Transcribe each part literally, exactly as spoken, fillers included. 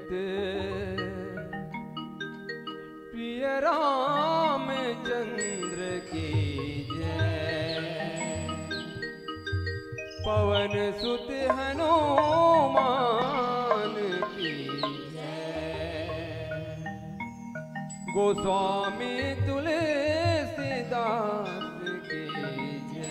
प्रिय रामचंद्र की जय, पवन सुत हनुमान की जय, गोस्वामी तुलसीदास की जय।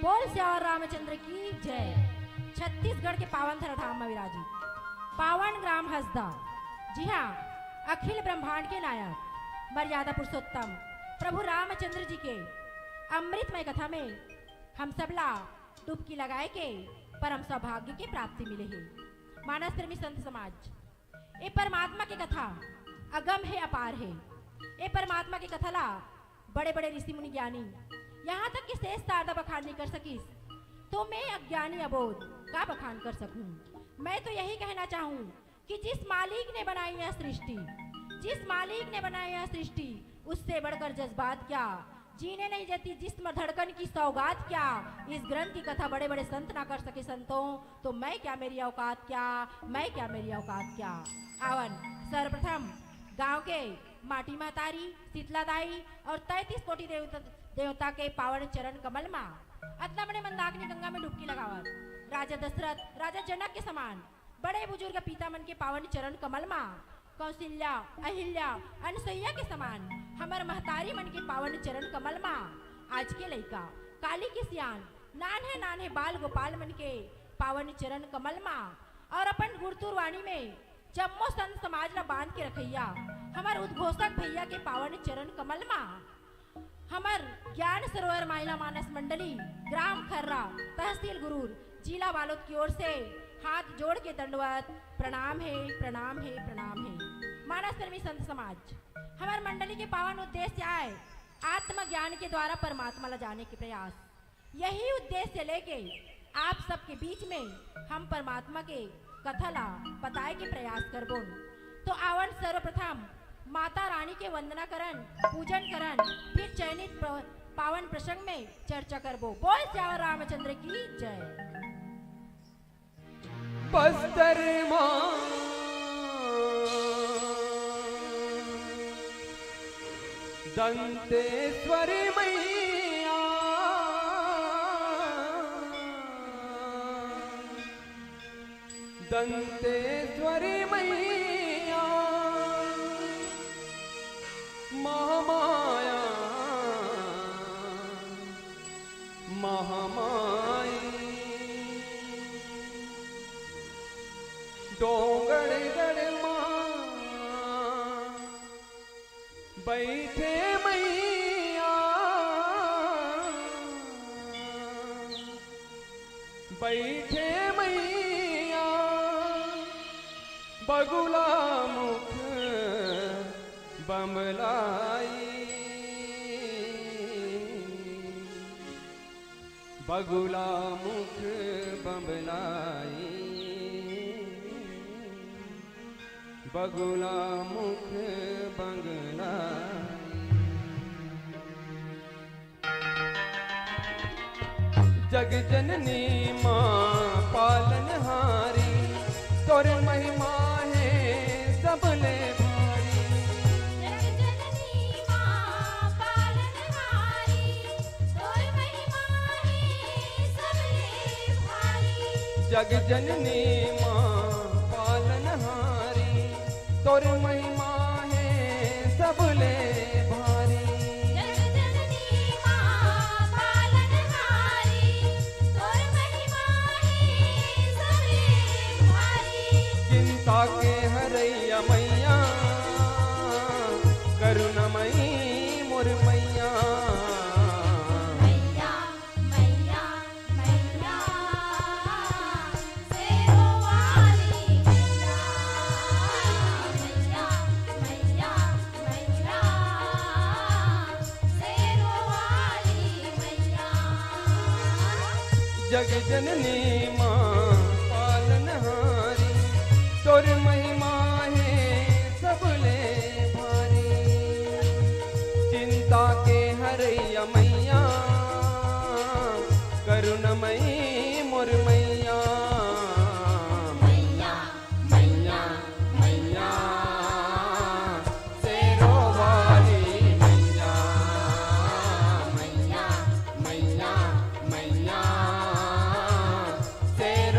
बोल सियावर रामचंद्र की जय। छत्तीसगढ़ के पावन धरा धाम में विराजित पावन ग्राम हसदा, जी हाँ, अखिल ब्रह्मांड के नायक मर्यादा पुरुषोत्तम प्रभु रामचंद्र जी के अमृतमय कथा में हम सबला डुबकी लगाए के परम सौभाग्य के प्राप्ति मिले हे। मानस प्रेमी संत समाज, ए परमात्मा के कथा अगम हे, अपार हे। ए परमात्मा के कथा ला बड़े-बड़े ऋषि मुनि ज्ञानी, यहाँ तक कि शेष शारदा बखान नहीं कर सकिस, तो मैं अज्ञानी अबोध का बखान कर सकूं? मैं तो यही कहना चाहूं कि जिस मालिक ने बनाई यह सृष्टि, जिस मालिक ने बनाई यह सृष्टि, उससे बढ़कर जज्बात क्या, जीने नहीं देती जिस्म धड़कन की सौगात क्या, इस ग्रंथ की कथा बड़े-बड़े संत ना कर सके संतों, तो मैं क्या, मेरी औकात क्या, मैं क्या, मेरी औकात क्या। आवन, सर्वप्रथम गांव के माटी महतारी, शीतला दाई और तैंतीस कोटि देवता, देवता के पावन चरण कमल मा अतना बड़े मंदाकिनी गंगा में डुबकी लगावत राजा दशरथ, राजा जनक के समान बड़े बुजुर्ग पिता मन के पावन चरण कमल मा कौशल्या, अहिल्या, अनसुईया के समान हमर महतारी मन के पावन चरण कमल मा आज के लइका, काली के सियान, नान्हे नान्हे बाल गोपाल मन के पावन चरण कमल मा और अपन गुरतुर वाणी में जम्मो संत समाज ला बांध के रखइया हमर उद्घोषक भैया के पावन चरण कमल मा हमर ज्ञान सरोवर माइला मानस मंडली, ग्राम खर्रा, तहसील गुरूर, जिला बालोद की ओर से हाथ जोड़ के दंडवत प्रणाम हे, प्रणाम हे, प्रणाम हे। मानस प्रेमी संत समाज, हमर मंडली के पावन उद्देश्य आय आत्मज्ञान के द्वारा परमात्मा ला जाने के प्रयास। यही उद्देश्य लेके आप सबके बीच में हम परमात्मा के कथा ला बताए के प्रयास करबोन। तो आवन सर्वप्रथम माता रानी के वंदना करन, पूजन करन, फिर चयनित प्र-, पावन प्रसंग में चर्चा करबो। बोल सियावर रामचंद्र की जय। बस्तर माँ दंतेश्वरी मैया, दंतेश्वरी मैया, महामाया, महामाई, डोंगरगढ़ माँ बइठे मैया, बइठे मैया, बगुला मुख बमलाई, बगुला मुख बमलाई, बगुला मुख बंगलाई। जग जननी माँ पालनहारी, तोर महिमा हे सबले भारी। जग जननी माँ पालनहारी, तोर महिमा हे सबले भारी। जग जननी माँ पालनहारी, तोर महिमा हे सबले भारी। जग जननी माँ पालनहारी, तोर महिमा हे सबले भारी। चिंता के हरैया मैया, करुणामयी मोर मैया। मैया, मैया, मैया, शेरों वाली मैया। मैया, मैया, मैया, शेरों वाली मैया। जग जननी माँ पालनहारी, तोर महिमा हे सबले भारी। चिंता के हरैया मैया, करुणामयी मोर मैया। मैया, मैया, मैया, शेरों वाली मैया। मैया, मैया, मैया, शेरों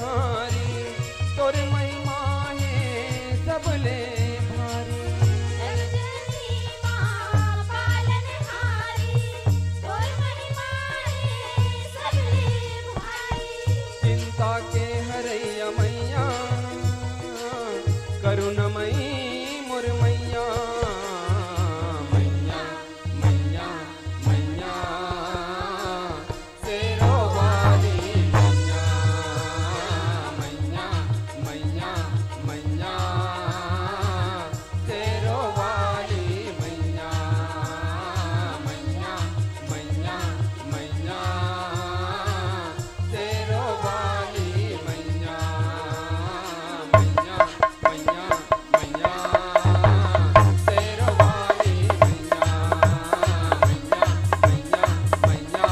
हारी, तोर महिमा हे सबले भारी। जगजननी माँ पालनहारी, तोर महिमा हे सबले भारी। चिंता के हरैया मैया, करुणामयी मोर मैया। मैया, मैया, मैया, शेरो वाली मैया। मैया, मैया, मैया, शेरो वाली मैया। मैया, मैया, मैया, शेरो वाली मैया। मैया, मैया, मैया, शेरो वाली मैया। मैया, मैया, मैया,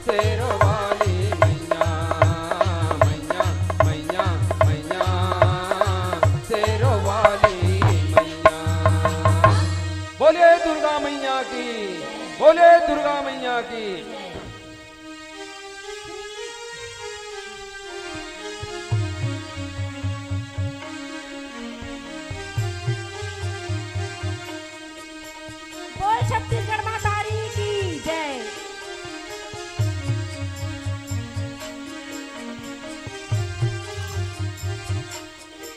शेरो वाली मैया। मैया, मैया, मैया, शेरो वाली मैया। बोलिए दुर्गा मैया की, बोलिए दुर्गा मैया की। बोल छत्तीसगढ़ महतारी की जय।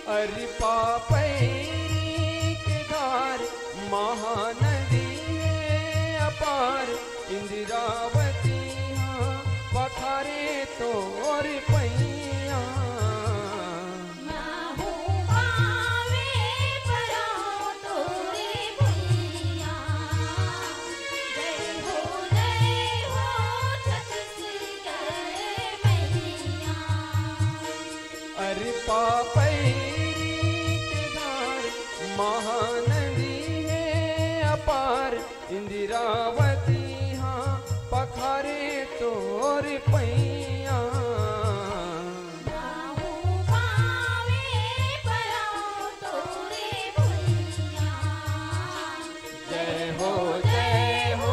अरे पापैरी के धार महानदी हे अपार, इंदिरावती हा पखारे तोर पैया। महू पावे परो तोरे भुइया। जय हो, जय हो छत्तीसगढ़ मैया। अरे पापैरी के धार महानदी हे अपार, इंदिरावती हा पखारे तोर पैया। महू पावे परो तोरे भुइया। जय हो, जय हो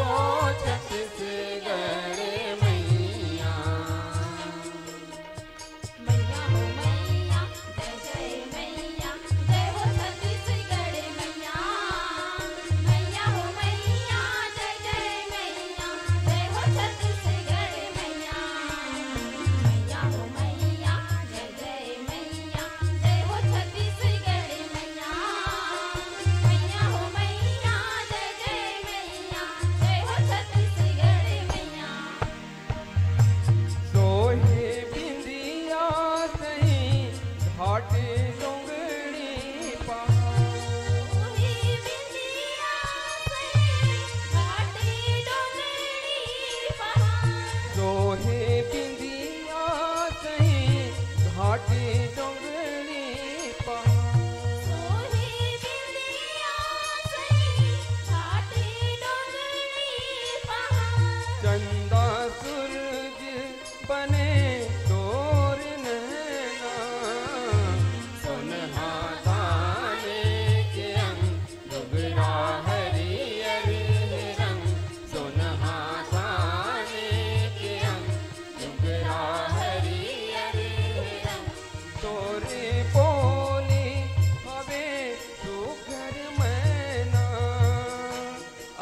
छत्तीसगढ़ मैया। मैया हो मैया, जय जय मैया, जय हो छत्तीसगढ़ मैया। मैया हो मैया, जय जय मैया, जय हो छत्तीसगढ़ मैया। मैया हो मैया, जय जय मैया, जय हो छत्तीसगढ़ मैया। मैया हो मैया, जय जय मैया, जय हो छत्तीसगढ़ मैया। सोहे बिंदिया सही घाट डोंगरी पहाड़। सोहे बिंदिया सही घाट डोंगरी पहाड़। सोहे बिंदिया सही घाट डोंगरी पहाड़। सोहे बिंदिया सही घाट डोंगरी पहाड़। चंदा सूरज बने तोर नैना। सोनहा धाने के अंग, डोकरा हरियर रंग। सोनहा धाने के अंग, डोकरा हरियर रंग। तोरे बोली हवे सुघर मैना।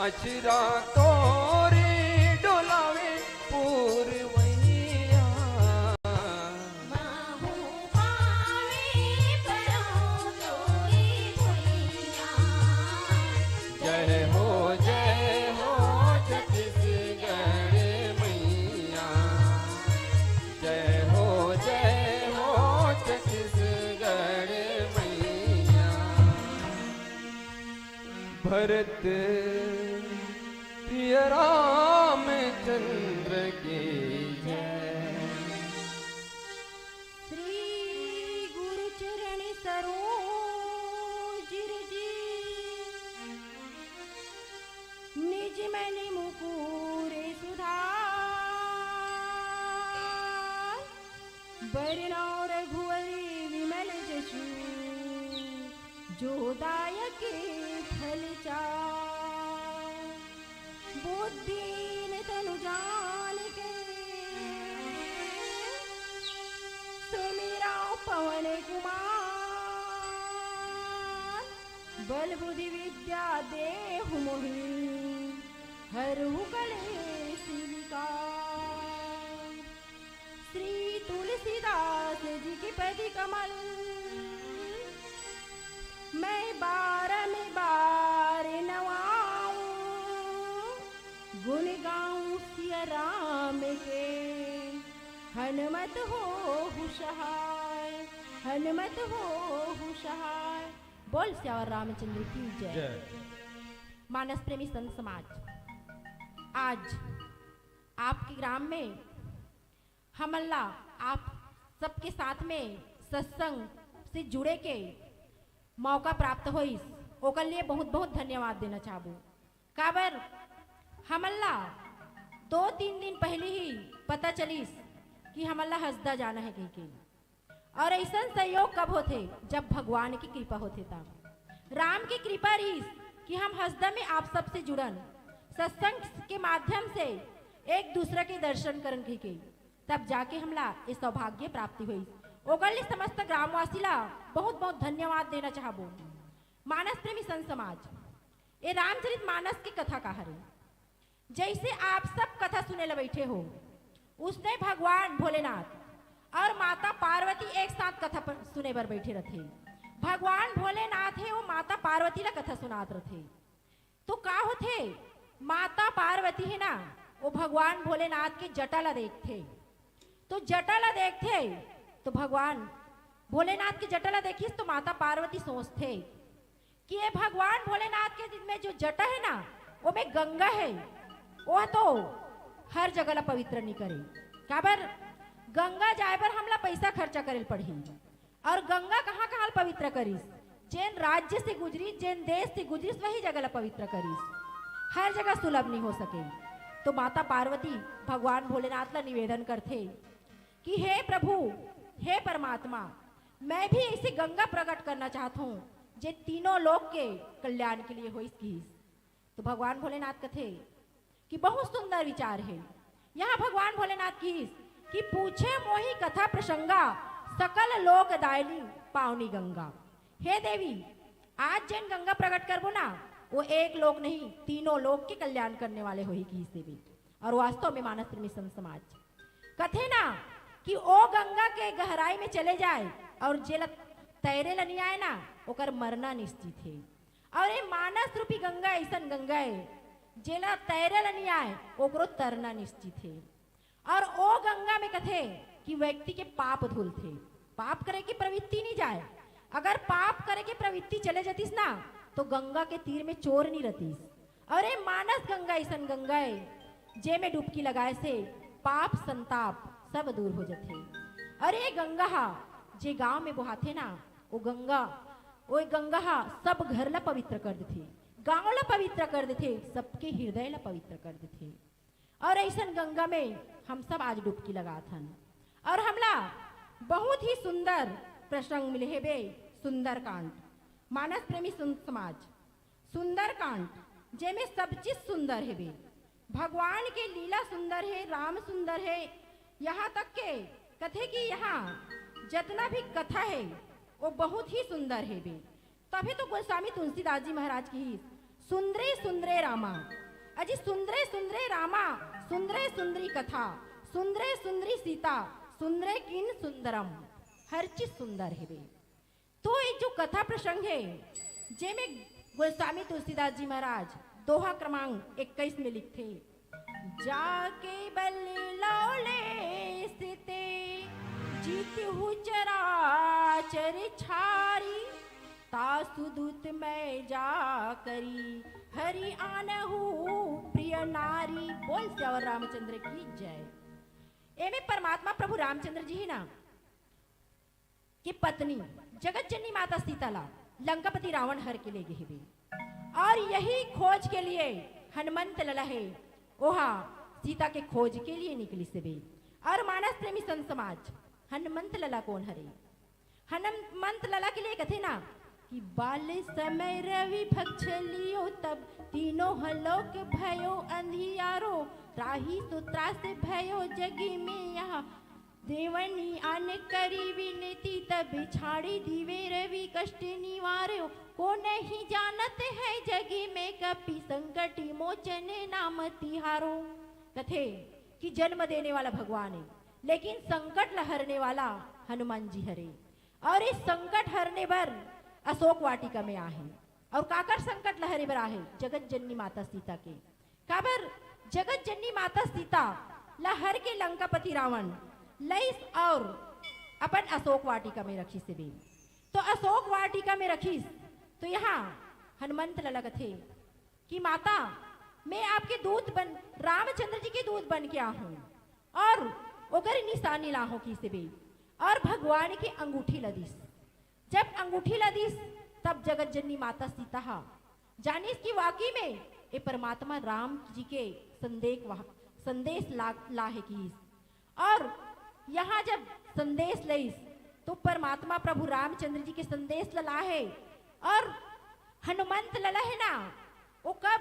अचरा तोरे डोलावे पुरवैया। महू पावे परो तोरे भुइया। जय हो, जय हो छत्तीसगढ़ मैया। जय हो, जय हो छत्तीसगढ़ मैया। भरत प्रिय रामचंद्र की जय। श्री गुरु चरण सरोज रज, निज मनि मुकुर सुधार। बरनउँ रघुवर विमल जसु, जो दायक फल चार। बुद्धिहीन तनु जानिके, पवन कुमार, बल बुद्धि विद्या देहु मोहि, हरहु कलेस विकार। श्री तुलसीदास जी के पद कमल, मैं बारम बार नवाऊं, गुण गाऊं सिया राम के, हनुमत होहु सहाय, हनुमत होहु सहाय। बोल सियावर रामचंद्र की जय। जय। मानस प्रेमी संत समाज, आज आपके ग्राम में हमन ला आप सबके साथ में सत्संग से जुड़े के मौका प्राप्त होइस, ओकर लिए बहुत बहुत धन्यवाद देना चाहबो। काबर हमन ला दो तीन दिन पहले ही पता चलिस कि हमन ला हसदा जाना है कहिके। और ऐसन संयोग कब होथे? जब भगवान की कृपा होथे तब। राम की कृपा रहिस कि हम हसदा में आप सबसे जुड़न, सत्संग के माध्यम से एक दूसरा के दर्शन करन कहिके, तब जाके हमला ये सौभाग्य प्राप्ति होइस। ओकर ले समस्त ग्रामवासी ला बहुत बहुत धन्यवाद देना चाहबो। मानस प्रेमी संत समाज, ये रामचरित मानस के कथा का हरे? जैसे आप सब कथा सुने ला बैठे हो, उसने भगवान भोलेनाथ और माता पार्वती एक साथ कथा पर सुने बर बैठे रथे। भगवान भोलेनाथ है, वो माता पार्वती ला कथा सुनात रथे। तो का होथे, माता पार्वती है ना, वो भगवान भोलेनाथ के जटा ला देखथे। तो जटा ला देखथे, तो भगवान भोलेनाथ के जटा ला देखिस, तो माता पार्वती सोचथे कि ये भगवान भोलेनाथ के दिन में जो जटा है ना, वो में गंगा है, वो तो हर जगह ला पवित्र नहीं करे। काबर गंगा जाए बर हमला पैसा खर्चा करे ल पड़ही। और गंगा कहाँ कहाँ ल पवित्र करिस? जेन राज्य से गुजरिस, जेन देश से गुजरिस, वही जगह ला पवित्र करिस। हर जगह सुलभ नहीं हो सके। तो माता पार्वती भगवान भोलेनाथ ला निवेदन करथे कि हे प्रभु, हे परमात्मा, मैं भी ऐसे गंगा प्रकट करना चाहत हूँ, जे तीनों लोक के कल्याण के लिए होइस किहिस। तो भगवान भोलेनाथ कथे कि बहुत सुंदर विचार है। यहाँ भगवान भोलेनाथ किहिस कि पूछे मोहि कथा प्रसंगा, सकल लोक दायनी पावनी गंगा। हे देवी, आज जेन गंगा प्रकट करबो ना, वो एक लोक नहीं, तीनों लोक के कल्याण करने वाले होही किहिस देवी। और वास्तव में मानस प्रेमी संत समाज कथे ना कि ओ गंगा के गहराई में चले जाए और जेला तैरे ला नहीं आए ना, ओकर मरना निश्चित है। और ये मानस रूपी गंगा ऐसन गंगा है, जेला तैरे ला नहीं आए, ओकरो तरना निश्चित है। और ओ गंगा में कथे कि व्यक्ति के पाप धुलथे। पाप करे की प्रवृत्ति नहीं जाए। अगर पाप करे की प्रवृत्ति चले जातिस ना, तो गंगा के तीर में चोर नहीं रहतिस। और ये मानस गंगा ऐसन गंगा है, जे में डुबकी लगाए से पाप संताप सब दूर हो जथे। और ये गंगा हा जे गांव में बोहाथे ना, वो गंगा, वो गंगा हा सब घर ला पवित्र कर देथे, गांव ला पवित्र कर देथे, सबके हृदय ला पवित्र कर देथे। और ऐसन गंगा में हम सब आज डुबकी लगात हन। और हमला बहुत ही सुंदर प्रसंग मिले हेबे, सुंदरकांड। मानस प्रेमी सुन समाज, सुंदरकांड, जेमे सब चीज सुंदर हेबे। भगवान के लीला सुंदर है, राम सुंदर है, यहाँ तक के कथे कि यहाँ जतना भी कथा है, वो बहुत ही सुंदर हेबे। तभी तो गोस्वामी तुलसीदास जी महाराज किहिस, सुंदरे सुंदरे रामा। अजी, सुंदरे सुंदरे रामा, सुंदरे सुंदरी कथा, सुंदरे सुंदरी सीता, सुंदरे किन सुंदरम। हर चीज सुंदर हेबे। तो ये जो कथा प्रसंग है, जेमे गोस्वामी तुलसीदास जी महाराज दोहा क्रमांक इक्कीस में लिखथे, जाके बल लौलेस ते जीतहु चराचर छारी, तासु दूत मैं जा करी, हरि आनहु प्रिय नारी। बोल सियावर रामचंद्र की जय। एमे परमात्मा प्रभु रामचंद्र जी ही ना की पत्नी जगत जननी माता सीता ला लंकापति रावण हर के ले गे हेबे। और यही खोज के लिए हनुमंत लला है, ओहा सीता के खोज के लिए निकलिस हेबे। और मानस प्रेमी संत समाज, हनुमंत लला कौन हरे? हनुमंत लला के लिए कथे ना कि बाल समय रवि भक्ष लियो तब, तीनों ह लोक भयो अंधियारो, त्राहि सो त्रास भयो जगी में यह, देवनी आन करी विनती तब बिछाड़ी दीवे रवि कष्ट निवारो, को नहीं जानत है जगी में कपि संकट मोचन नाम तिहारो। कथे कि जन्म देने वाला भगवान है, लेकिन संकट ल हरने वाला हनुमान जी हरे। और इस संकट हरने बर अशोक वाटिका में आहे। और काकर संकट ल हरे बर आहे? जगत जननी माता सीता के। काबर जगत जननी माता सीता ल हर के लंकापति रावण लइस और अपन अशोक वाटिका में रखिस हे बे। तो अशोक वाटिका में रखिस, तो यहाँ हनुमंत ल लगथे कि माता, मैं आपके दूत बन, रामचंद्र जी के दूत बन के आहूं और ओकर निशानी लाहूं किहिस हे बे। और भगवान के अंगूठी ल दिस। जब अंगूठी ल दिस, तब जगत जननी माता सीता हा जानिस कि वाकई में ये परमात्मा राम जी के संदेश वह-, संदेश ला, ला हे किहिस। और यहाँ जब संदेश लइस, तो परमात्मा प्रभु रामचंद्र जी के संदेश ल ला हे। और हनुमंत ल ला हे ना, वो कब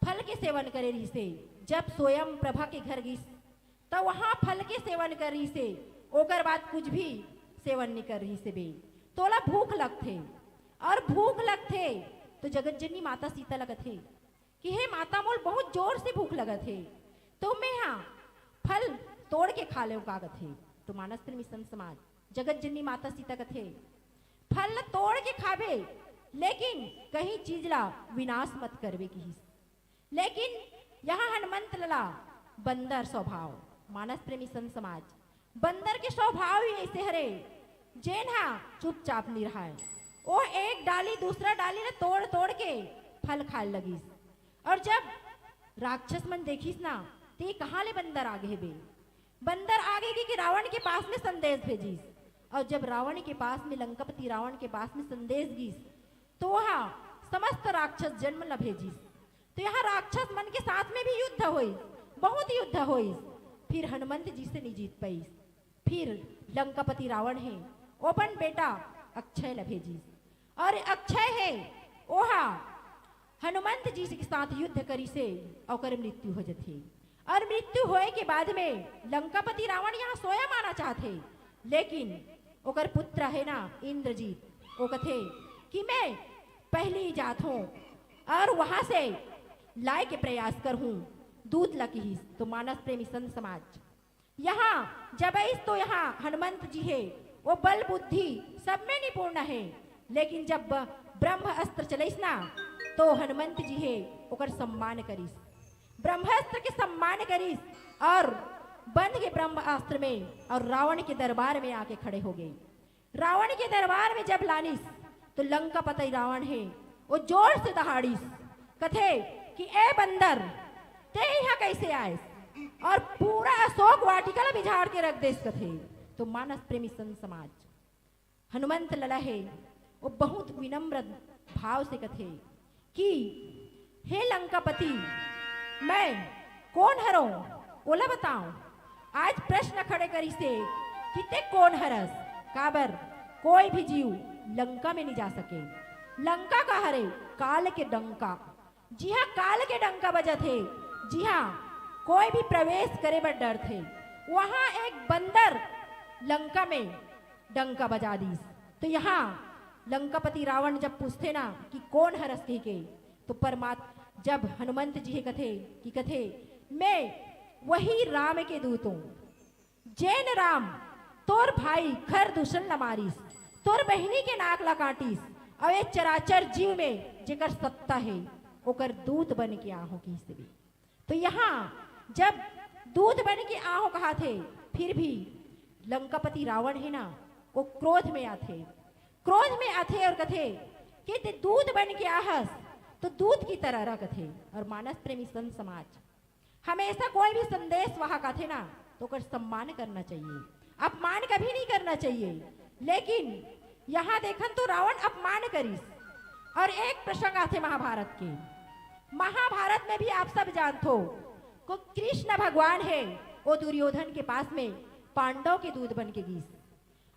फल के सेवन करे रहिस हे, जब स्वयं प्रभा के घर गिस, त वहाँ फल के सेवन करे रहिस हे, ओकर बाद कुछ भी सेवन नहीं करे रहिस हे बे। तोला भूख लगथे, और भूख लगथे, तो जगत जननी माता सीता ल कथे कि हे माता, मोल बहुत जोर से भूख लगत हे, तो मैं हा फल तोड़ के खा लेव का कथे। तो मानस प्रेमी संत समाज, जगत जननी माता सीता कथे, फल ल तोड़ के खाबे, लेकिन कहीं चीज ला विनाश मत करबे किहिस। लेकिन यहाँ हनुमंत ल ला बंदर स्वभाव, मानस प्रेमी संत समाज, बंदर के स्वभाव ही ऐसे हरे, जेन हा चुपचाप नहीं रहाय। ओ एक डाली दूसरा डाली ल तोड़ तोड़ के फल खाए लगिस। और जब राक्षस मन देखिस ना, ते कहाँ ले बंदर आ गे बे? बंदर आ गे कि रावण के पास में संदेश भेजिस। और जब रावण के पास में, लंकापति रावण के पास में संदेश गिस, तो वह समस्त राक्षस जन्म ल भेजिस। तो यहाँ राक्षस मन के साथ में भी युद्ध होइस, बहुत युद्ध होइस, फिर हनुमंत जी से नहीं जीत पाइस। फिर लंकापति रावण हे, ओ अपन बेटा अक्षय ल भेजिस, और अक्षय हे, ओहा हनुमंत जी के साथ युद्ध करिसे, ओकर मृत्यु हो जथे। और मृत्यु होए के बाद में लंकापति रावण यहाँ सोया माना चाहथे, लेकिन ओकर पुत्र हे ना इंद्रजीत, वो कथे कि मैं पहली जात हूँ और वहाँ से लाए के प्रयास करहूँ दूत ल किहिस। तो मानस प्रेमी संत समाज, यहाँ जब आइस तो यहाँ हनुमंत जी हे, वो बल बुद्धि सब में निपुण हे, लेकिन जब ब-, ब्रह्म अस्त्र चलइस ना, तो हनुमंत जी हे ओकर सम्मान करिस, ब्रह्मास्त्र के सम्मान करिस और बंद के ब्रह्मास्त्र में और रावण के दरबार में आके खड़े हो गए। रावण के दरबार में जब लानिस, तो लंकापति रावण हे, वो जोर से दहाड़िस, कथे कि ए बंदर, ते यहाँ कैसे आयस? और पूरा अशोक वाटिका ला बिझाड़ के रख देस कथे। तो मानस प्रेमी संत समाज, हनुमंत ल ला हे, वो बहुत विनम्र भाव से कथे कि हे लंकापति, मैं कोन हरों, ओला बताओ। आज प्रश्न खड़े करिसे कि ते कोन हरस, काबर कोई भी जीव लंका में नहीं जा सके। लंका का हरे? काल के डंका, जिहाँ काल के डंका बजत हे, जिहाँ कोई भी प्रवेश करे बर डरथे, वहाँ एक बंदर लंका में डंका बजा दिस। तो यहाँ लंकापति रावण जब पूछथे ना कि कोन हरस कहि के, तो परमात्मा जब हनुमंत जी हे कथे कि कथे, मैं वही राम के दूत हूँ, जेन राम तोर भाई खर दूषण ला मारिस, तोर बहिनी के नाक ला काटिस, अउ ए चराचर जीव में जेकर सत्ता हे, ओकर दूत बन के आहूँ किहिस हे। तो यहाँ जब दूत बन के आहूँ कहाथे, फिर भी लंकापति रावण हे ना, वो क्रोध में आथे, क्रोध में आथे और कथे कि ते दूत बन के आहस, तो दूत की तरह रह कथे। और मानस प्रेमी संत समाज, हमेशा कोई भी संदेश वाहक आथे ना, तो ओकर सम्मान करना चाहिए, अपमान कभी नहीं करना चाहिए। लेकिन यहाँ देखन तो रावण अपमान करिस। और एक प्रसंग आथे महाभारत के, महाभारत में भी आप सब जानथो, को कृष्ण भगवान हे, वो दुर्योधन के पास में पांडव के दूत बन के गिस।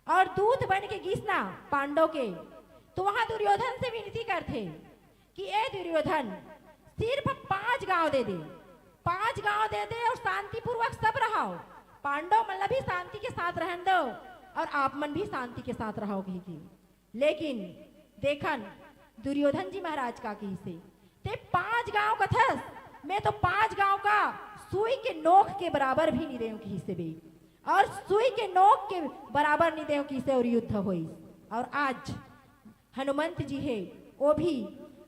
और दूत बन के गिस ना पांडव के, तो वहां दुर्योधन से विनती करथे कि ए दुर्योधन, सिर्फ पांच गांव दे दे, पांच गांव दे दे और शांतिपूर्वक सब रहो, पांडव मन ला भी शांति के साथ रहन दो, और आप मन भी शांति के साथ रहो कहिके। लेकिन देखन दुर्योधन जी महाराज का कहिसे, "ते पांच गांव कथस, मैं तो पांच गांव का सुई के नोक के बराबर भी नहीं देव," कहिसे बे, "और सुई के नोक के बराबर नहीं देव," कहिसे, और युद्ध होइस। और आज हनुमंत जी हे, वो भी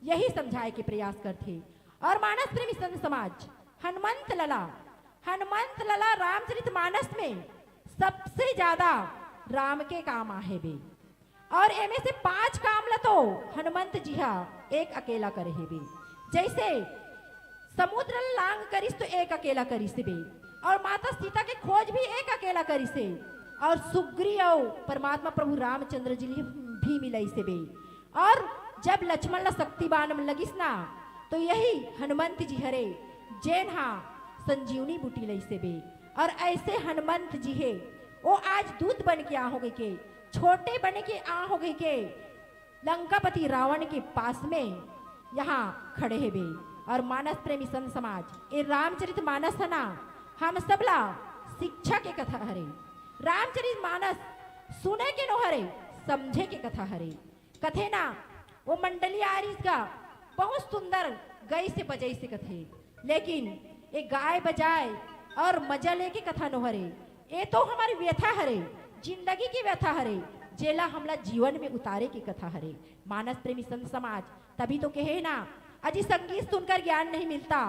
यही समझाए के प्रयास करथे। और मानस प्रेमी संत समाज, हनुमंत लला, हनुमंत लला रामचरित मानस में सबसे ज्यादा राम के काम आहे बे। और एमे से पांच काम ला तो हनुमंत जी हा एक अकेला करे हे बे। जैसे समुद्र ला लांग करिस तो एक अकेला करिस बे, और माता सीता के खोज भी एक अकेला करिस हे, और सुग्रीव अउ परमात्मा प्रभु रामचंद्र जी ले भी मिलइस बे। और जब लक्ष्मण ला शक्ति बाण में लगिस ना, तो यही हनुमंत जी हरे जेन हा संजीवनी बूटी लइस बे। और ऐसे हनुमंत जी हे, वो आज दूत बन के आ हो गई के, छोटे बने के आ हो गई के, लंकापति रावण के पास में यहाँ खड़े हे बे। और मानस प्रेमी संत समाज, ये रामचरित मानस है ना, हम सबला शिक्षा के कथा हरे। रामचरित मानस सुने के नो हरे, समझे के कथा हरे। कथे ना, वो मंडली आरिस गा, बहुत सुंदर गई से बजई से कथे, लेकिन ये गाय बजाए और मजा लेके कथा नो हरे। ये तो हमारी व्यथा हरे, जिंदगी की व्यथा हरे, जेला हमला जीवन में उतारे की कथा हरे। मानस प्रेमी संत समाज, तभी तो कहे ना, अजी संगीत सुनकर ज्ञान नहीं मिलता,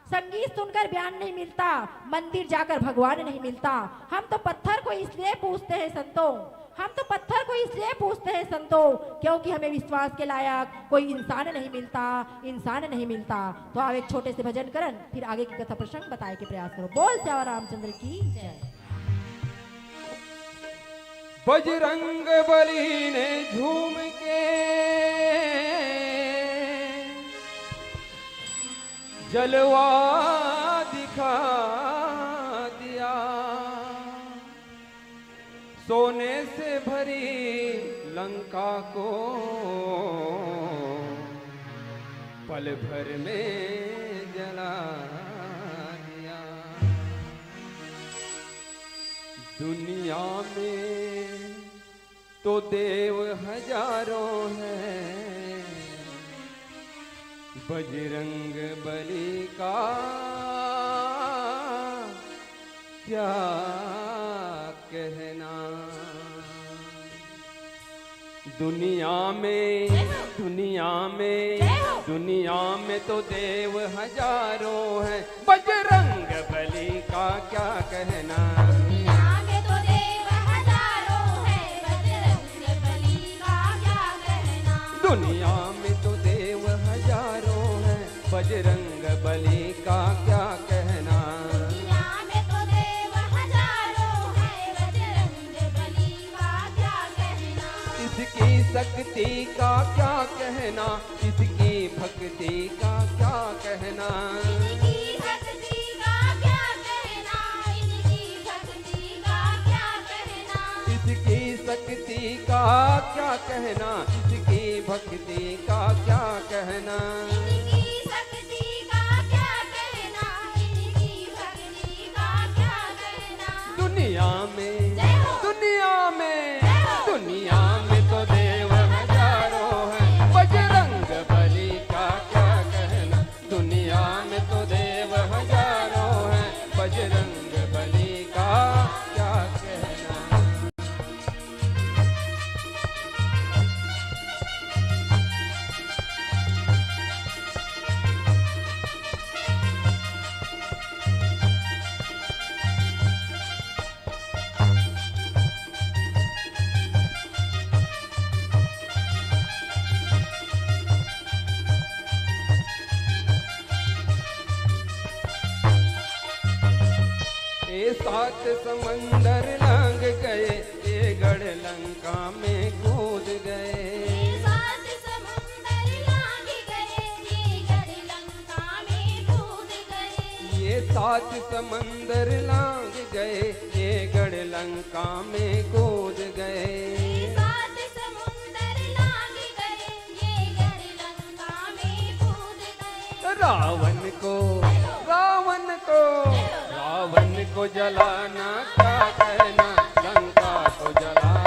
संगीत सुनकर ज्ञान नहीं मिलता, मंदिर जाकर भगवान नहीं मिलता। हम तो पत्थर को इसलिए पूजते हैं संतों, हम तो पत्थर को इसलिए पूजते हैं संतों, क्योंकि हमें विश्वास के लायक कोई इंसान नहीं मिलता, इंसान नहीं मिलता। तो आओ एक छोटे से भजन करन, फिर आगे की कथा प्रसंग बताए के प्रयास करो। बोल सियावर रामचंद्र की जय। बजरंग बली ने झूम के जलवा दिखा दिया, सोने से भरी लंका को पल भर में जला दिया। दुनिया में तो देव हजारों हैं, बजरंग बली का क्या कहना। दुनिया में, जय हो। दुनिया में, जय हो। दुनिया में तो देव हजारों हैं, बजरंग बली का क्या कहना। दुनिया में तो देव हजारों हैं, बजरंग बली का क्या कहना। दुनिया में तो देव हजारों हैं, बजरंग बली का क्या कहना। दुनिया में तो देव हजारों हैं, बजरंग बली का क्या कहना। इसकी शक्ति का क्या कहना, इसकी भक्ति का क्या कहना। इनकी शक्ति का क्या कहना, इनकी शक्ति का क्या कहना। इसकी शक्ति का क्या कहना, इसकी भक्ति का क्या कहना। इनकी शक्ति का क्या कहना, इनकी भक्ति का क्या कहना। दुनिया में, जय हो। दुनिया में, जय हो। दुनिया में तो देव हजारों हैं, बजरंग बली का क्या कहना। दुनिया में तो देव हजारों हैं, बजरंग बली का क्या कहना। ये सात समंदर लांघ गए, ये गढ़ लंका में कूद गए। ये सात समंदर लांघ गए, ये गढ़ लंका में कूद गए। ये सात समंदर लांघ गए, ये गढ़ लंका में कूद गए। ये सात समुंदर लांघ गए, ये गढ़ लंका में कूद गए। रावण को, रावण को, रावण को जलाना क्या कहना, लंका को जला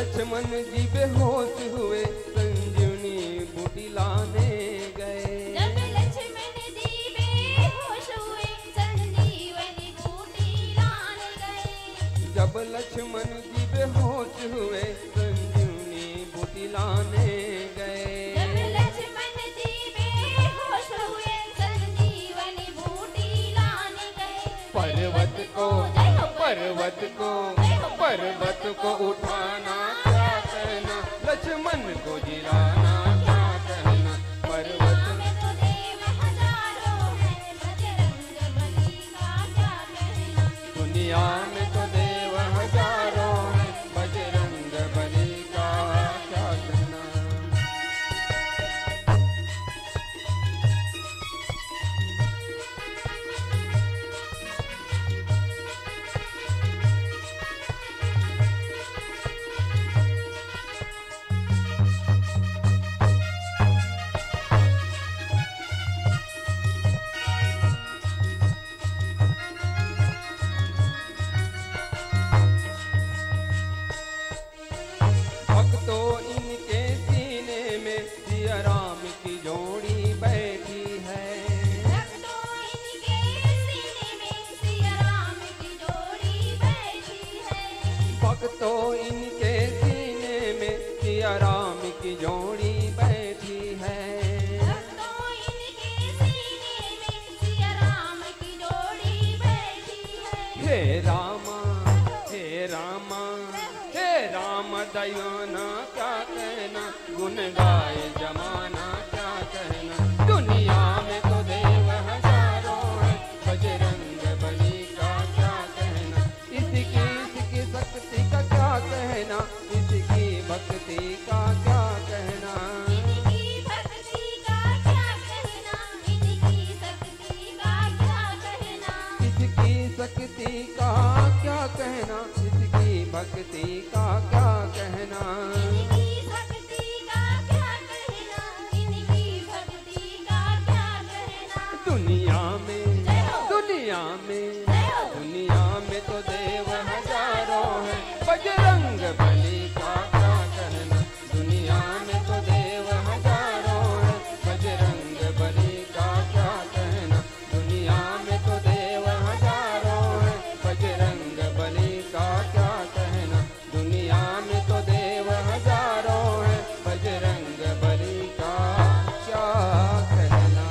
लक्ष्मण जी बेहोश हुए, संजीवनी बूटी लाने गए। जब लक्ष्मण जी बेहोश हुए, संजीवनी बूटी लाने गए। जब लक्ष्मण जी बेहोश हुए, संजीवनी बूटी लाने गए। जब लक्ष्मण जी बेहोश हुए, संजीवनी बूटी लाने गए। पर्वत को, जय हो, पर्वत को, जय हो, पर्वत को उठाना क्या कहना, लक्ष्मण को जिलाना क्या कहना। पर्वत में तो देव हजारों हैं, बजरंग बली का क्या कहना। दुनिया में तो देव हजारों हैं, बजरंग बली का क्या कहना। भक्तों, इनके सीने में सिया राम की जोड़ी बैठी है। भक्तों, इनके सीने में सिया राम की जोड़ी बैठी है। भक्तों, इनके सीने में सिया राम की जोड़ी बैठी है। भक्तों, इनके सीने में सिया राम की जोड़ी बैठी है। हे रामा, हे रामा, हे राम दयाना क्या कहना, गुण गाए जमाना क्या कहना। दुनिया में तो देव हजारों हैं, बजरंग बली का क्या कहना। इसकी, इसकी शक्ति का क्या कहना, इसकी भक्ति का क्या कहना। इनकी भक्ति का क्या कहना, इनकी शक्ति का क्या कहना। इसकी शक्ति का क्या कहना, इसकी भक्ति का क्या कहना। इनकी शक्ति का क्या कहना, इनकी भक्ति का क्या कहना। दुनिया में, जय हो। दुनिया में, जय हो। दुनिया में तो देव हजारों हैं, बजरंग बली का क्या कहना। दुनिया में तो देव हजारों हैं, बजरंग बली का क्या कहना। दुनिया में तो देव हजारों हैं, बजरंग बली का क्या कहना। दुनिया में तो देव हजारों हैं, बजरंग बली का क्या कहना।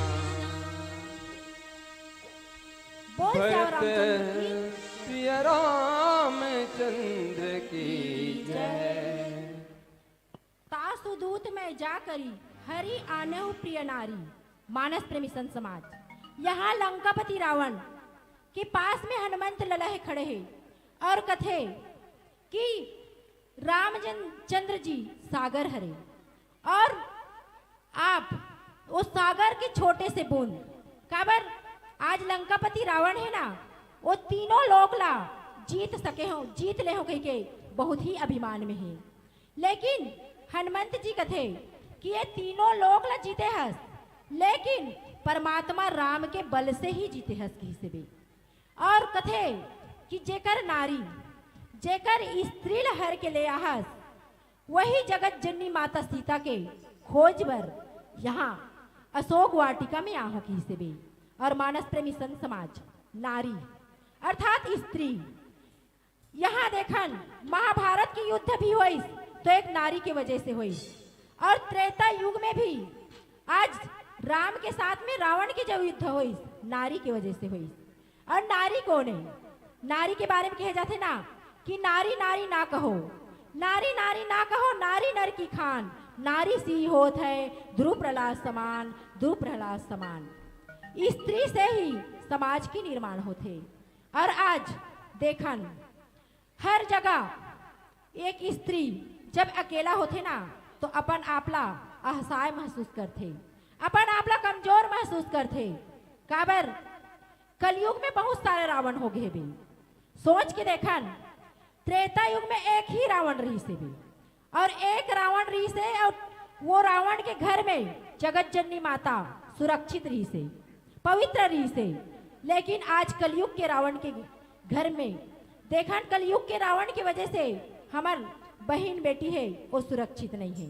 बोल सिया भरत रामचंद्र की। सिया रामचंद्र की जय। तासु दूत मैं जा करी, हरि आनहु प्रिय नारी। मानस प्रेमी संत समाज, यहाँ लंकापति रावण के पास में हनुमंत ललहे खड़े हे और कथे कि रामचंद्र जी सागर हरे और आप वो सागर के छोटे से बूंद। काबर आज लंकापति रावण हे ना, वो तीनों लोक ला जीत सके हो, जीत ले हो कहिके बहुत ही अभिमान में हे। लेकिन हनुमंत जी कथे कि ये तीनों लोक ला जीते हस, लेकिन परमात्मा राम के बल से ही जीते हस कहिसे बे। और कथे कि जेकर नारी, जेकर स्त्री ला हर के ले आहस, वही जगत जननी माता सीता के खोज बर यहाँ अशोक वाटिका में आहो कहिसे बे। और मानस प्रेमी संत समाज, नारी अर्थात स्त्री, यहाँ देखन, महाभारत के युद्ध भी होइस तो एक नारी के वजह से होइस। और त्रेता युग में भी आज राम के साथ में रावण के जो युद्ध होइस, नारी के वजह से होइस। और नारी कौन है? नारी के बारे में कहे जाथे ना कि नारी नारी ना कहो, नारी नारी ना कहो, नारी नर की खान, नारी सी होत है ध्रुव प्रहलाद समान, ध्रुव प्रहलाद समान। स्त्री से ही समाज की निर्माण होथे। और आज देखन, हर जगह एक स्त्री जब अकेला होथे ना, तो अपन आप ला असहाय महसूस करथे, अपन आप ला कमजोर महसूस करथे। काबर? कलयुग में बहुत सारे रावण हो गए बे। सोच के देखन, त्रेता युग में एक ही रावण रहिस हे बे, और एक रावण रहिस हे, और वो रावण के घर में जगत जननी माता सुरक्षित रहिस हे, पवित्र रहिस हे। लेकिन आज कलयुग के रावण के घर में देखन, कलयुग के रावण की वजह से हमर बहिन बेटी हे, वो सुरक्षित नहीं हे।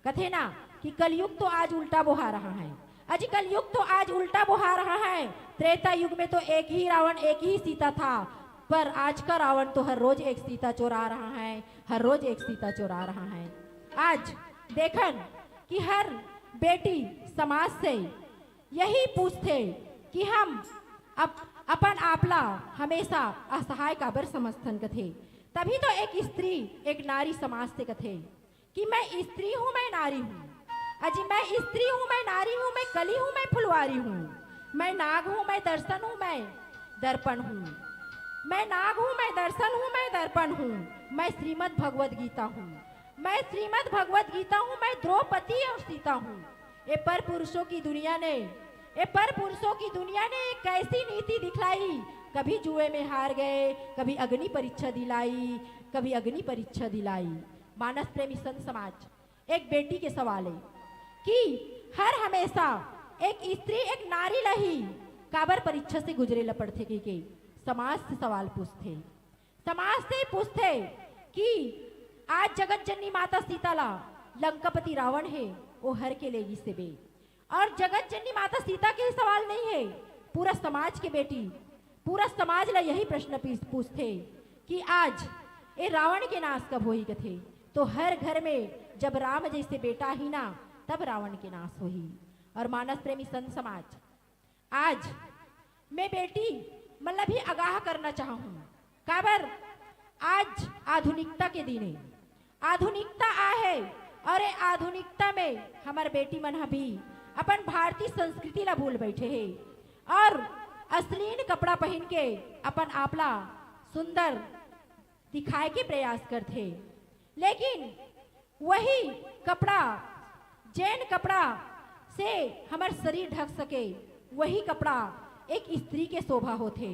कथे ना कि कलयुग तो आज उल्टा बोहा रहा है। अजी, कलयुग तो आज उल्टा बोहा रहा है। त्रेता युग में तो एक ही रावण, एक ही सीता था, पर आज का रावण तो हर रोज एक सीता चोरा रहा है, हर रोज एक सीता चोरा रहा है। आज देखन कि हर बेटी समाज से यही पूछथे कि हम अप-, अपन आपला हमेशा असहाय काबर समझथन कथे। तभी तो एक स्त्री, एक नारी समाज से कथे कि मैं स्त्री हूँ, मैं नारी हूँ। अजी, मैं स्त्री हूँ, मैं नारी हूँ, मैं कली हूँ, मैं फुलवारी हूँ, मैं नाग हूँ, मैं दर्शन हूँ, मैं दर्पण हूँ, मैं नाग हूँ, मैं दर्शन हूँ, मैं दर्पण हूँ, मैं श्रीमद् भगवद गीता हूँ, मैं श्रीमद् भगवद गीता हूँ, मैं द्रौपदी और सीता हूँ। ये पर पुरुषों की दुनिया ने, ये पर पुरुषों की दुनिया ने एक ऐसी नीति दिखलाई, कभी जुए में हार गए, कभी अग्नि परीक्षा दिलाई, कभी अग्नि परीक्षा दिलाई। मानस प्रेमी संत समाज, एक बेटी के सवाल है कि हर हमेशा एक स्त्री, एक नारी ला ही काबर परीक्षा से गुजरे ला पड़थे के, के समाज से सवाल पूछथे। समाज से पूछथे कि आज जगत जननी माता सीता ला लंकापति रावण हे, वो हर के लेगी से बे। और जगत जननी माता सीता के ही सवाल नहीं है, पूरा समाज के बेटी, पूरा समाज ला यही प्रश्न पीस-, पूछथे कि आज ए रावण के नाश कब होही कथे। तो हर घर में जब राम जैसे बेटा ही ना, तब रावण के नाश होही। और मानस प्रेमी संत समाज, आज मैं बेटी मन ला भी आगाह करना चाहूँ, काबर आज आधुनिकता के दिन है, आधुनिकता आहे और ये आधुनिकता में हमर बेटी मन ह भी अपन भारतीय संस्कृति ला भूल बैठे हे और अश्लील कपड़ा पहिन के अपन आप ला सुंदर दिखाए के प्रयास करथे, लेकिन वही कपड़ा, जेन कपड़ा से हमर शरीर ढक सके, वही कपड़ा एक स्त्री के शोभा होथे।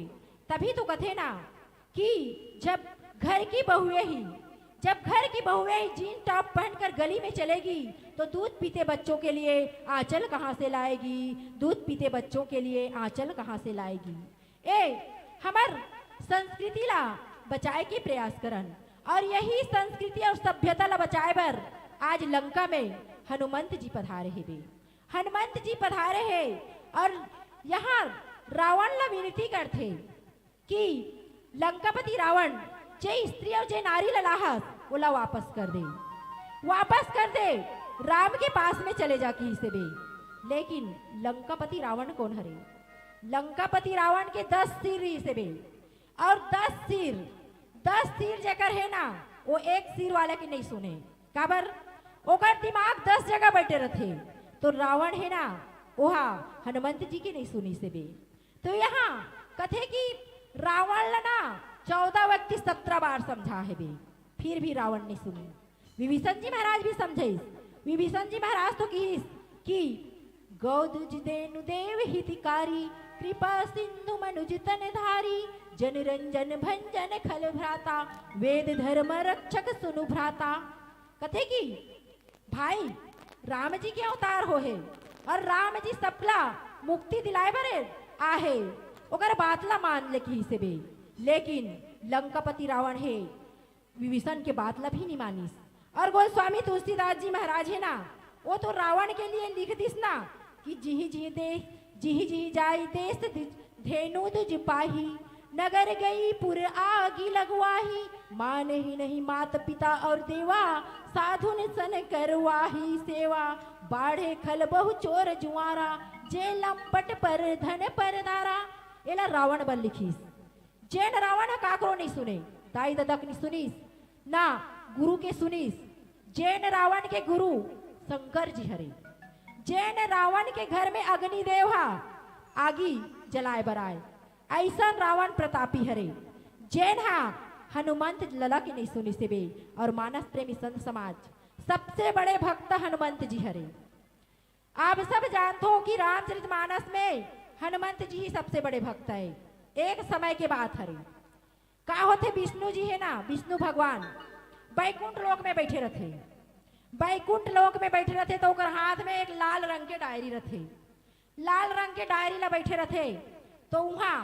तभी तो कथे ना कि जब घर की बहुएं ही, जब घर की बहुएं ही जीन टॉप पहनकर गली में चलेगी, तो दूध पीते बच्चों के लिए आंचल कहाँ से लाएगी? दूध पीते बच्चों के लिए आंचल कहाँ से लाएगी? ए, हमर संस्कृति ला बचाए के प्रयास करन, और यही संस्कृति और सभ्यता ला बचाए बर आज लंका में हनुमंत जी पधारे हेबे। हनुमंत जी पधारे हे और यहाँ रावण ला विनती करथे कि लंकापति रावण जे स्त्री और जे नारी ला लाहस, ओला वापस कर दे, वापस कर दे, राम के पास में चले जा, किहिसे बे। लेकिन लंकापति रावण कोन हरे? लंकापति रावण के दस सिर रहिसे बे, और दस सिर, दस सिर जेकर हे ना, वो एक सिर वाला के नहीं सुने। काबर? ओकर दिमाग दस जगह बैठे रथे। तो रावण हे ना, ओहा हनुमंत जी के नहीं सुनिसे बे। तो यहाँ कथे कि रावण ला ना चौदह व्यक्ति सत्रह बार समझा हेबे, फिर भी रावण नहीं सुनी। विभीषण जी महाराज भी समझाइस। विभीषण जी महाराज तो किहिस कि गौ दुज देनु देव हितकारी, कृपा सिंधु मनुज तन धारी, जन रंजन भंजन खल भ्राता, वेद धर्म रक्षक सुनु भ्राता। कथे कि भाई, राम जी के अवतार होहे और राम जी सबला मुक्ति दिलाए बर आहे, ओकर बात ला मान ले किहिसे बे। लेकिन लंकापति रावण हे, विभीषण के बात ला भी नहीं मानिस। और गोस्वामी तुलसीदास जी महाराज हे ना, वो तो रावण के लिए लिख दिस ना कि जिहि जिहि दे, जिहि जिहि जाई देस दि-, धेनु दुज पाही, नगर गई पुर आगी लगवाही, मानहि नहीं मात पिता और देवा, साधुन सन करवाही सेवा, बाढ़े खल बहु चोर जुआरा, जे लंपट पर धन परदारा। एला रावण बर लिखिस। जेन रावण ह काकरो नहीं सुने, दाई ददा के नहीं सुनिस, ना गुरु के सुनिस। जेन रावण के गुरु शंकर जी हरे, जेन रावण के घर में अग्निदेव हा आगी जलाए बर आए, ऐसन रावण प्रतापी हरे, जेन हा हनुमंत लला के नहीं सुनिसे बे। और मानस प्रेमी संत समाज, सबसे बड़े भक्त हनुमंत जी हरे। आप सब जानथो कि रामचरितमानस में हनुमंत जी ही सबसे बड़े भक्त है। एक समय के बात हरे, का होथे, विष्णु जी हे ना, विष्णु भगवान बैकुंठ लोक में बैठे रथे। बैकुंठ लोक में बैठे रथे तो ओकर हाथ में एक लाल रंग के डायरी रथे। लाल रंग के डायरी ला बैठे रथे तो उहाँ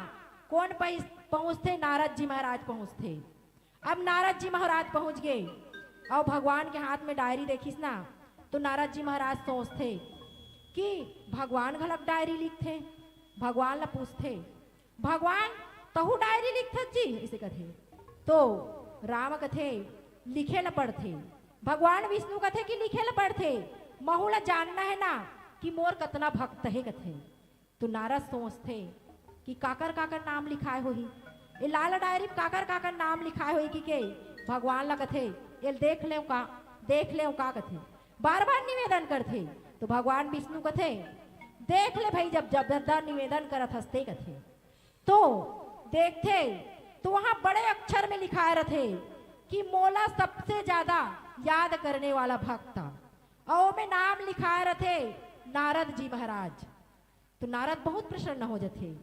कोन पहुँचथे? नारद जी महाराज पहुँचथे। अब नारद जी महाराज पहुँच गे, अउ भगवान के हाथ में डायरी देखिस ना, तो नारद जी महाराज सोचथे कि भगवान घलक डायरी लिखथे। भगवान ला पूछथे, "भगवान, तहू डायरी लिखथस जी?" अइसे कथे। तो राम कथे, "लिखे ला पड़थे।" भगवान विष्णु कथे कि लिखे ला पड़थे, महू ला जानना हे ना कि मोर कतना भक्त हे कथे। तो नारद सोचथे कि काकर काकर नाम लिखाए होही, ए लाल डायरी में काकर काकर नाम लिखाए होही कि के भगवान ला कथे, "एल देख लेव का, देख लेव का?" कथे, बार बार निवेदन करथे। तो भगवान विष्णु कथे, "देख ले भाई, जब जब ज्यादा निवेदन करत हस ते," कथे। तो देखथे तो वहां बड़े अक्षर में लिखाए रथे कि मोला सबसे ज्यादा याद करने वाला भक्त, अउ ओमे नाम लिखाए रथे नारद जी महाराज। तो नारद बहुत प्रसन्न हो जथे।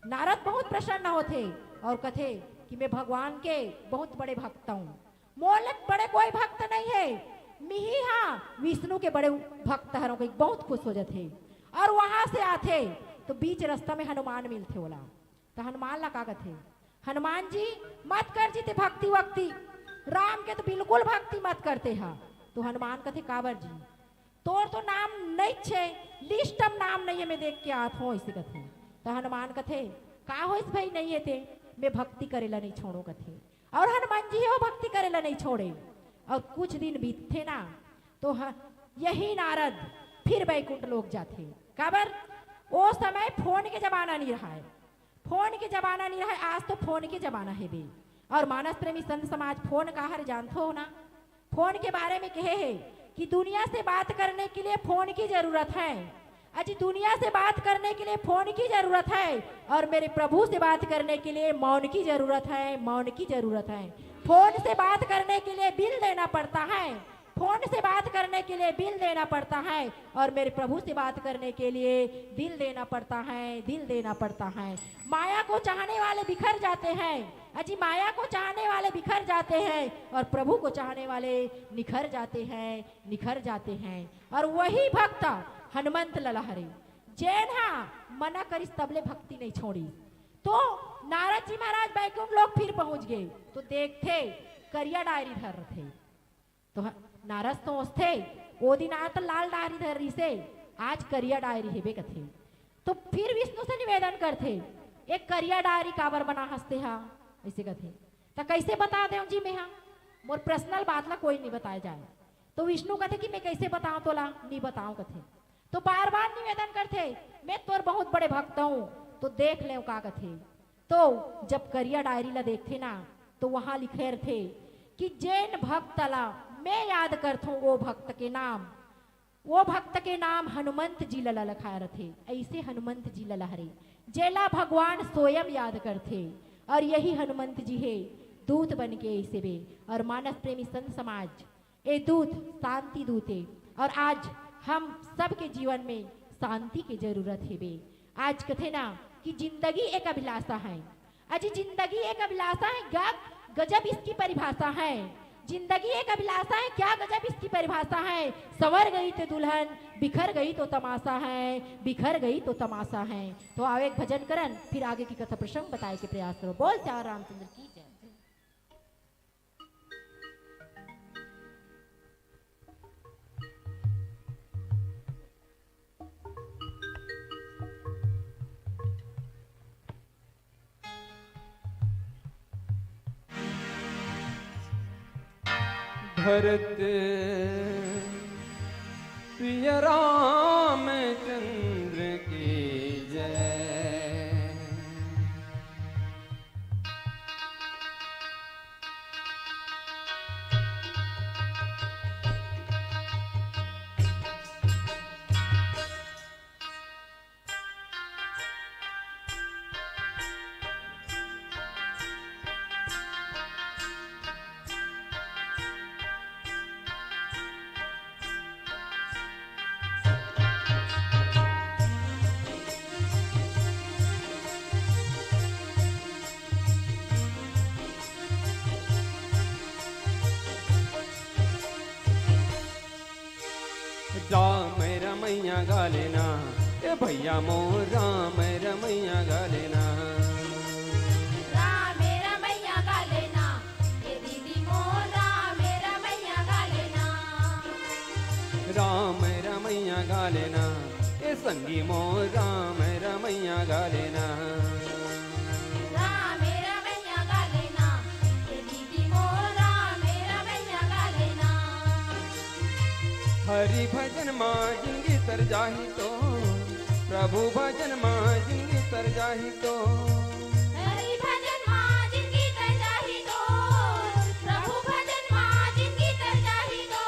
नारद बहुत प्रसन्न होथे अउ कथे कि मैं भगवान के बहुत बड़े भक्त हूँ, मोर ले बड़े कोई भक्त नहीं है, मिही हाँ विष्णु के बड़े भक्त हरों, कहिके बहुत खुश हो जथे। अउ वहां से आथे तो बीच रास्ता में हनुमान मिलथे ओला। तो हनुमान ला का कथे, "हनुमान जी, मत कर जी ते भक्ति वक्ति, राम के तो बिल्कुल भक्ति मत करते हा।" तो हनुमान कथे, "काबर जी?" "तोर तो नाम नइ छे, लिस्ट म नाम नइ हे, मैं देख के आत हों," अइसे कथे। त हनुमान कथे, "का होइस भई, नइ हे ते, मैं भक्ति करे ला नइ छोड़ों," कथे। अउ हनुमान जी हे वो भक्ति करे ला नइ छोड़े। अउ कुछ दिन बीतथे ना, तो ह-, यही नारद फिर बैकुंठ लोक जाथे। काबर? ओ समय फोन के जमाना नइ रहय, फोन के जमाना नइ रहय, आज तो फोन के जमाना हे बे। अउ मानस प्रेमी संत समाज फोन का हरे जानथो ना? फोन के बारे में कहे हे कि दुनिया से बात करने के लिए फोन की जरूरत है। अजी, दुनिया से बात करने के लिए फोन की जरूरत है अउ मेरे प्रभु से बात करने के लिए मौन की जरूरत है, मौन की जरूरत है। फोन से बात करने के लिए बिल देना पड़ता है, फोन से बात करने के लिए बिल देना पड़ता है अउ मेरे प्रभु से बात करने के लिए दिल देना पड़ता है, दिल देना पड़ता है। माया को चाहने वाले बिखर जाते हैं, अजी, माया को चाहने वाले बिखर जाते हैं अउ प्रभु को चाहने वाले निखर जाते हैं, निखर जाते हैं। अउ वही भक्त हनुमंत ललहरे, जेन हा मना करिस तबले भक्ति नइ छोड़िस। तो नारद जी महाराज बैकुंठ लोक फिर पहुंच गे, तो देखथे करिया डायरी धर रथे। तो ह-, नारद सोचथे, "ओ दिन आत लाल डायरी धर रहिसे, आज करिया डायरी हेबे," कथे। तो फिर विष्णु से निवेदन करथे, "ए करिया डायरी काबर बना हस ते हा?" अइसे कथे। "त कइसे बता देंव जी मैं हा? मोर पर्सनल बात ला कोई नइ बताए जाए।" तो विष्णु कथे कि "मैं कइसे बतांव तोला, नइ बतांव," कथे। तो बार-बार निवेदन करथे, "मैं तोर बहुत बड़े भक्त हूँ, तो देख लेंव का," कथे। तो जब करिया डायरी ला देखथे ना, तो वहां लिखे रथे कि जेन भक्त ला मैं याद करथों, वो भक्त के नाम, वो भक्त के नाम हनुमंत जी ला ललखाए रथे। अइसे हनुमंत जी ललहरे, जेला भगवान स्वयं याद करथे। अउ यही हनुमंत जी हे दूत बन के अइसे बे। अउ मानस प्रेमी संत समाज, ए दूत शांति दूत हे। अउ आज हम सबके जीवन में शांति के जरूरत हेबे। आज कथे ना कि जिंदगी एक अभिलाषा है। अजी, जिंदगी एक अभिलाषा है, ग-, गजब इसकी परिभाषा है। जिंदगी एक अभिलाषा है, क्या गजब इसकी परिभाषा है। संवर गई तो दुल्हन, बिखर गई तो तमाशा है, बिखर गई तो तमाशा है। तो आओ एक भजन करन, फिर आगे की कथा प्रसंग बताए के प्रयास करो। बोल सियावर रामचंद्र की जय। भरत प्रिय रामचंद्र की जय। राम रमैया गा लेना, ए भैया मोर राम रमैया गा लेना। राम रमैया गा लेना, ए दीदी मोर राम रमैया गा रमैया गा लेना, ए संगी मोर राम रमैया गा लेना। राम रमैया गा लेना, ए दीदी मोर राम रमैया गा लेना। हरि भजन मा जिनगी तर जाही तो, प्रभु भजन मा जिनगी तर जाही तो। हरि भजन मा जिनगी तर जाही तो, प्रभु भजन मा जिनगी तर जाही तो।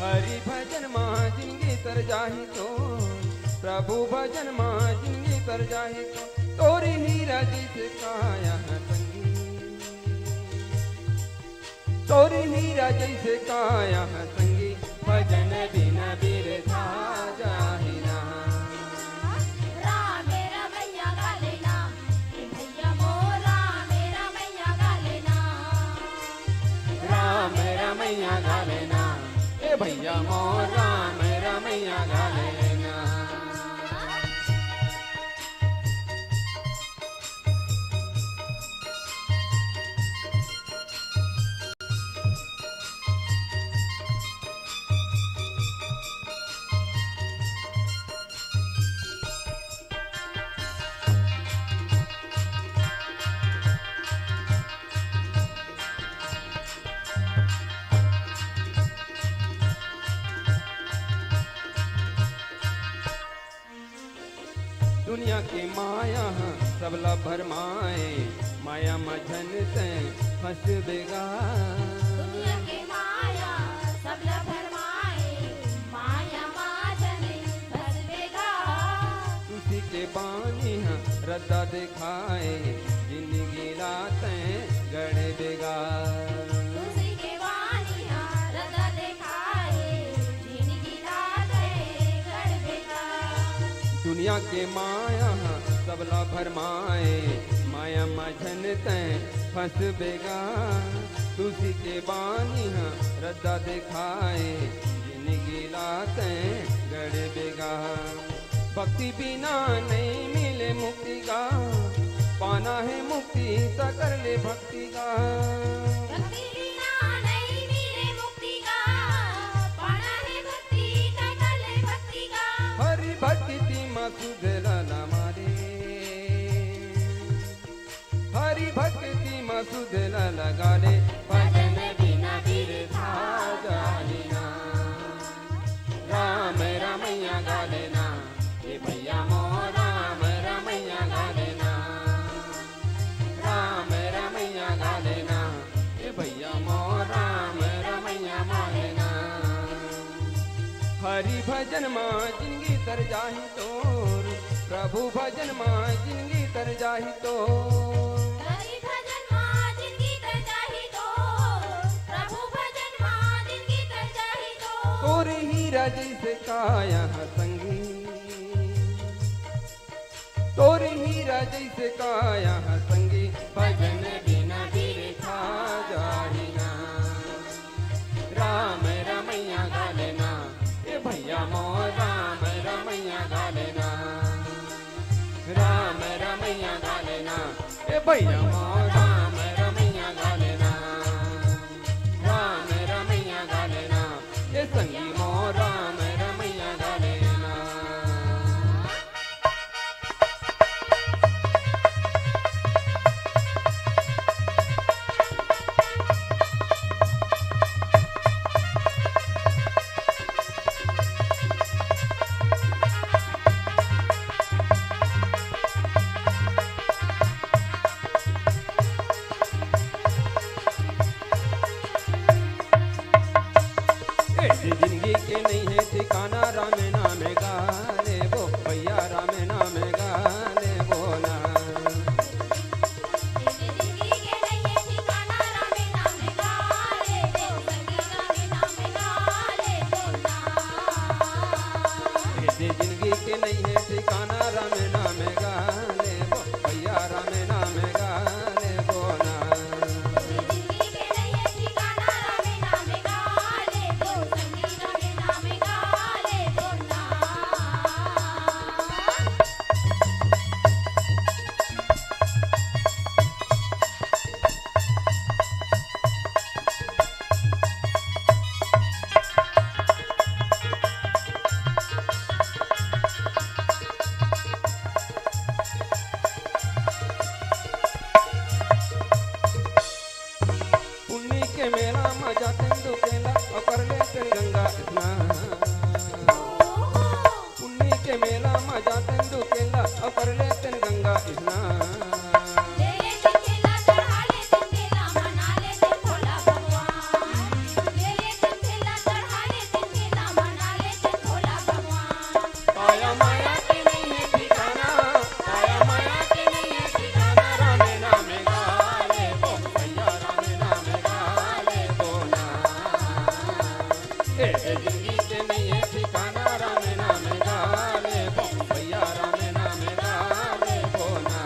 हरि भजन मा जिनगी तर जाही तो, प्रभु भजन मा जिनगी तर जाही तो। तोर हीरा जइसे काया संगी, तोर हीरा जइसे काया संगी, भजन बिना बिरथा जाही ना। राम रमैया गा लेना, ए भैया मोर राम रमैया गा लेना। राम रमैया गा लेना, ए भैया मोर राम रमैया गा लेना। दुनिया के माया ह सबला भरमाए, माया म झन तैं फंसबे गा। दुनिया के माया सबला भरमाए, माया म झन फंसबे गा। तुलसी के बानी ह रद्दा देखाए, जिनगी ला तैं गड़बे गा। तुलसी के बानी ह रद्दा देखाए, जिनगी ला तैं गड़बे गा। दुनिया के माया ह सबला भरमाए, माया म झन तैं फंसबे गा। तुलसी के बानी ह रद्दा देखाए, जिनगी ला तैं गड़बे गा। भक्ति बिना नइ मिले मुक्ति गा, पाना हे मुक्ति त कर ले भक्ति गा। भक्ति बिना नइ मिले मुक्ति गा, पाना हे भक्ति त कर ले भक्ति गा। हरि भक्ति म सुध ल लगा ले, हरि भक्ति म सुध ल लगा ले, भजन बिना बिरथा जाही ना। राम रमैया गा लेना, ए भैया मोर राम रमैया गा लेना। राम रमैया गा लेना, ए भैया मोर राम रमैया गा लेना। हरि भजन मा जिनगी तर जाही तोर, प्रभु भजन मा जिनगी तर जाही तोर। हरि भजन मा जिनगी तर जाही तोर, प्रभु भजन मा जिनगी तर जाही तोर। तोर हीरा जइसे काया ह संगी, तोर हीरा जइसे काया ह संगी, भजन बिना बिरथा जाही ना। राम रमैया गा लेना, ए भैया मोर राम रमैया गा लेना। राम रमैया गा लेना, ए भैया मोर राम रमैया गा लेना। राम रमैया गा लेना, ए संगी मोर राम रमैया गा लेना। ए जिनगी के नइ हे ठिकाना, राम नाम गा लेबो भैया, राम नाम गा लेबो ना। ए जिनगी के नइ हे ठिकाना, राम नाम गा लेबो संगी, राम नाम गा लेबो ना। ए जिनगी के नइ हे ठिकाना, राम नाम गा लेबो भैया, राम नाम गा लेबो ना। गंगा स्नान। पुन्नी के मेला म जातेन दुकेला, अउ कर लेतेन गंगा स्नान। काया माया के नइये ठिकाना, काया माया के नइये ठिकाना, रामे नामे गा लेबो, भैया रामे नामे गा लेबो ना। ए, ए जिंदगी के नइये ठिकाना, रामे नामे गा लेबो, भैया रामे नामे गा लेबो ना।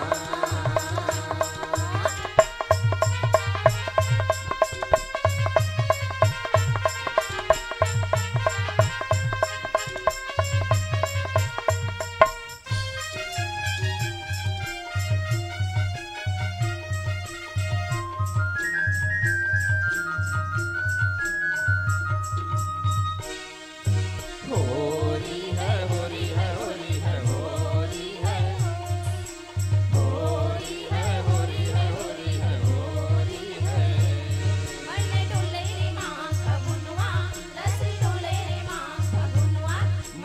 होरी है, होरी है, होरी है, होरी है। होरी है, होरी है, होरी है, होरी है। मन डोले रे माँ फगुनवा, रस डोले रे माँ फगुनवा।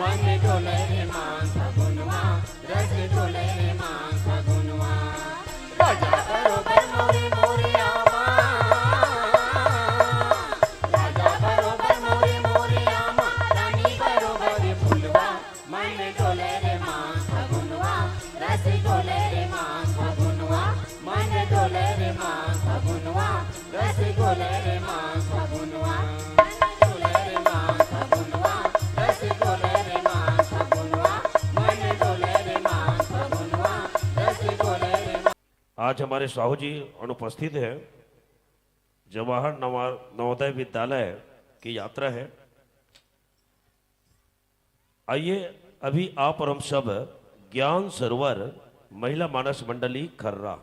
मन डोले रे माँ फगुनवा, रस डोले रे माँ फगुनवा। राजा बरोबर मोरे मोरे आमा। राजा बरोबर मोरे मोरे आमा, रानी बरोबर फुलवा। मन डोले रे माँ फगुनवा, रस डोले रे माँ फगुनवा। मन डोले रे माँ फगुनवा, रस डोले रे माँ फगुनवा। मन डोले रे माँ फगुनवा, रस डोले रे माँ फगुनवा। मन डोले रे माँ फगुनवा, रस डोले रे माँ। आज हमारे साहू जी अनुपस्थित हैं। जवाहर नवा-, नवोदय विद्यालय की यात्रा है। आइए, अभी आप और हम सब ज्ञान सरोवर महिला मानस मंडली खर्रा,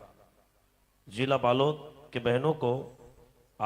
जिला बालोद के बहनों को